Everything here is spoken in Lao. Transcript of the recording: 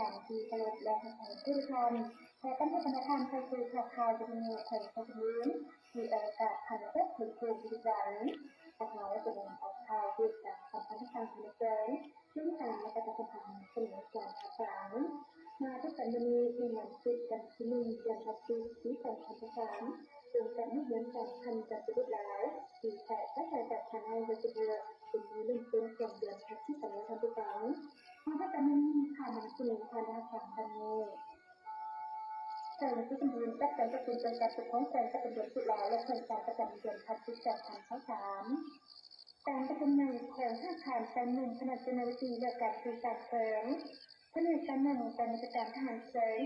ານທີ່ເຄົາລົບ ແລະ ຮັກແພງທຸກທ່ານ. ຂໍຕ້ອນຮັບບັນດາທ່ານເຂົ້າສູ່ຂ່າວຄາວ ຈາກວິທຍຸແຂວງໄຊສະເຫຼີມ ທີ່ອອກອາກາດຜ່ານເອຟເອັມ ເອຟເອັມ ທຸກວັນ. ພວກເຮົາຈະນຳເອົາຂ່າວ ເຫດການສຳຄັນຕ່າງໆ ພາຍໃນແຂວງ ເຊິ່ງການປະຊາສຳພັນສະເໜີການຂ່າວສານ. ມາພົບກັນມື້ນີ້ ໃນວັນສຸກ ວັນທີໜຶ່ງ ເດືອນພະຈິກ ປີສອງພັນຊາວສາມ ກົມການເງິນການຄັງ ການສະເພາະລາວ ທີ່ແຂວງການແພດ ແຂວງການແພດ ເປັນມື້ເລີ່ມຕົ້ນຂອງເດືອນພະຈິກ ສອງພັນຊາວສາມ. ມາພົບກັນໃນມື້ນີ້ ຂ່າວນຳສະເໜີຜ່ານທາງການດັ່ງນີ້. ແຂວງໄຊສະເຫຼີມຈັດການປະຊຸມອົງການປົກຄອງແຂວງ ປະຈຳເດືອນພະຈິກ ແລະ ແຂວງການປະຈຳເດືອນພະຈິກ ສອງພັນຊາວສາມ. ກອງປະຊຸມໃຫຍ່ຂອງຫ້າງການການເງິນ ພະແນກເຕັກໂນໂລຊີ ແລະ ການສື່ສານແຂວງ, ພະແນກການເງິນ ກອງບັນຊາການທະຫານແຂວງ,